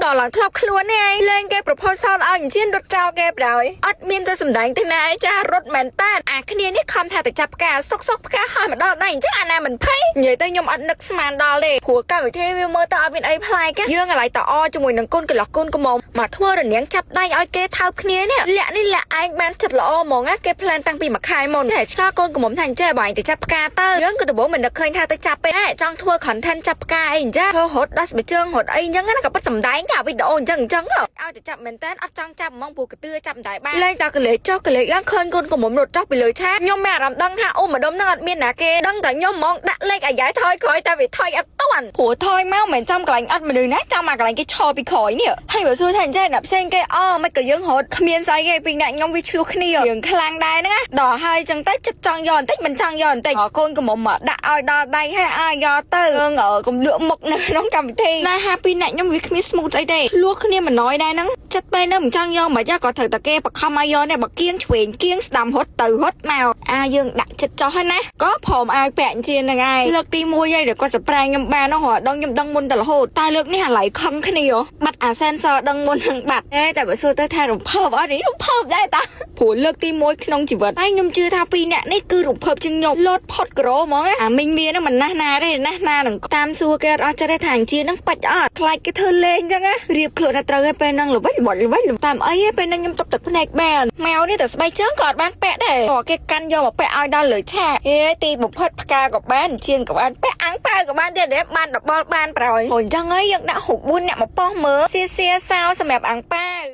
ក៏ឡើងធ្លាប់ខ្លួននេះឯងលេងគេ proposal ឲ្យអញ្ជៀនរត់ចោលគេប្រហើយអត់មានទៅសំដែងទៅណាឯចារត់មែនតាអាគ្នានេះខំថាទៅចាប់ផ្កាសុកសុកផ្កាហើយមកដល់ដៃអញ្ចឹងអាណាមិនភ័យនិយាយទៅខ្ញុំអត់នឹកស្មានដល់ទេព្រោះកម្មវិធីវាមើលទៅអត់មានអីប្លែកយើងអាឡ័យតអជាមួយនឹងកូនកន្លោះកូនកំមុំមកធ្វើរនាងចាប់ដៃឲ្យគេថើបគ្នានេះលាក់នេះលាក់ឯងបានចិត្តល្អហ្មងណាគេ plan តាំងពីមួយខែមុនតែឆ្កល់កូនកំមុំថាអញ្ចេះបើឯងទៅចាប់ផ្កាទៅយើងក៏ដំបូងមិននឹកឃើញថាទៅចាប់ទេចង់ធ្វើ content ចាប់ផ្កាអីអញ្ចឹងធ្វើរត់ដោះស្បែកជើងរត់អីអញ្ចឹងណាក៏ពិតសំដែងកាវីដេអូអញ្ចឹងអញ្ចឹងឲ្យទៅចាប់មែនតើអត់ចង់ចាប់ហ្មងព្រោះកទឿចាប់មិនដែរបានលេងតាកលេចចុះកលេចឡើងឃើញកូនកំមុំរត់ចុះពីលើឆាកខ្ញុំមានអារម្មណ៍ដឹងថាអូម្ដុំហ្នឹងអត់មានណាគេដឹងតែខ្ញុំហ្មងដាក់លេខអាយ៉ៃថយក្រោយតែវាថយអត់តាន់ព្រោះថយមកមិនចំកន្លែងអត់មនុស្សណាចាំមកកន្លែងគេឈរពីក្រោយនេះហើយបើសួរថាអញ្ចឹងអ្នកផ្សេងគេអមិនក៏យើងរត់គ្មានស្អីគេពីអ្នកខ្ញុំវាឆ្លោះគ្នារឿងខ្លាំងដែរហ្នឹងណាដល់ហើយចឹងទៅចិត្តចង់យកបន្តិចមិនចង់យកបន្តិចកូនកំមុំមកដាក់ឲ្យដល់ដៃហើយឲ្យយកទៅយើងកុំលក់មុខនៅក្នុងកម្មវិធីណាហាពីអ្នកខ្ញុំវាគ្មាន smooth ស្អីទេឆ្លោះគ្នាមិនណយដែរហ្នឹងចិត្តពេលហ្នឹងមិនចង់យកមិនក៏ត្រូវតែគេបខំឲ្យយកនេះបើគៀងឆ្វេងគៀងស្ដាំរត់ទៅរត់មកអាយើងដាក់ចិត្តចោះហើយណាក៏ព្រមឲ្យពាក់ជាហ្នឹងឯងលើកទី1ហើយដែលគាត់សប្រែងខ្ញុំបាននោះរដងខ្ញុំដឹងមុនតែរហូតតែលើកនេះអាឡៃខឹងគ្នាបាត់អា sensor ដឹងមុននឹងបាត់អេតែបើសួរទៅថារំភើបអត់នេះរំភើបដែរតាព្រោះលើកទី1ក្នុងជីវិតហើយខ្ញុំជឿថាពីរអ្នកនេះគឺរំភើបជាងខ្ញុំលោតផុតក្រូហ្មងអាមីងមៀហ្នឹងមិនណាស់ណាទេណាស់ណានឹងតាមសួរគេអត់អស់ចិត្តទេថាអញ្ជាហ្នឹងបាច់អត់ខ្លាចគេធ្វើលេងអញ្ចឹងណារៀបខ្លួនថាត្រូវហើយពេលហ្នឹងល្វិចល្វត់ល្វិចតាមអីពេលហ្នឹងខ្ញុំទប់ទឹកភ្នែកបានមកនេះតែស្បែកជើងក៏អត់បានពាក់ដែរព្រោះគេកាន់យកមកពាក់ឲ្យដល់លើឆាកហេទីបំផុតផ្កាក៏បានអញ្ជៀនក៏បានពាក់អាំងប៉ាវក៏បានទៀតដែរបានដបល់បានប្រយព្រោះអញ្ចឹងហើយយើងដាក់រូប4អ្នកមកប៉ោះមើលសៀសៀសោសម្រាប់អាំងប៉ាវ។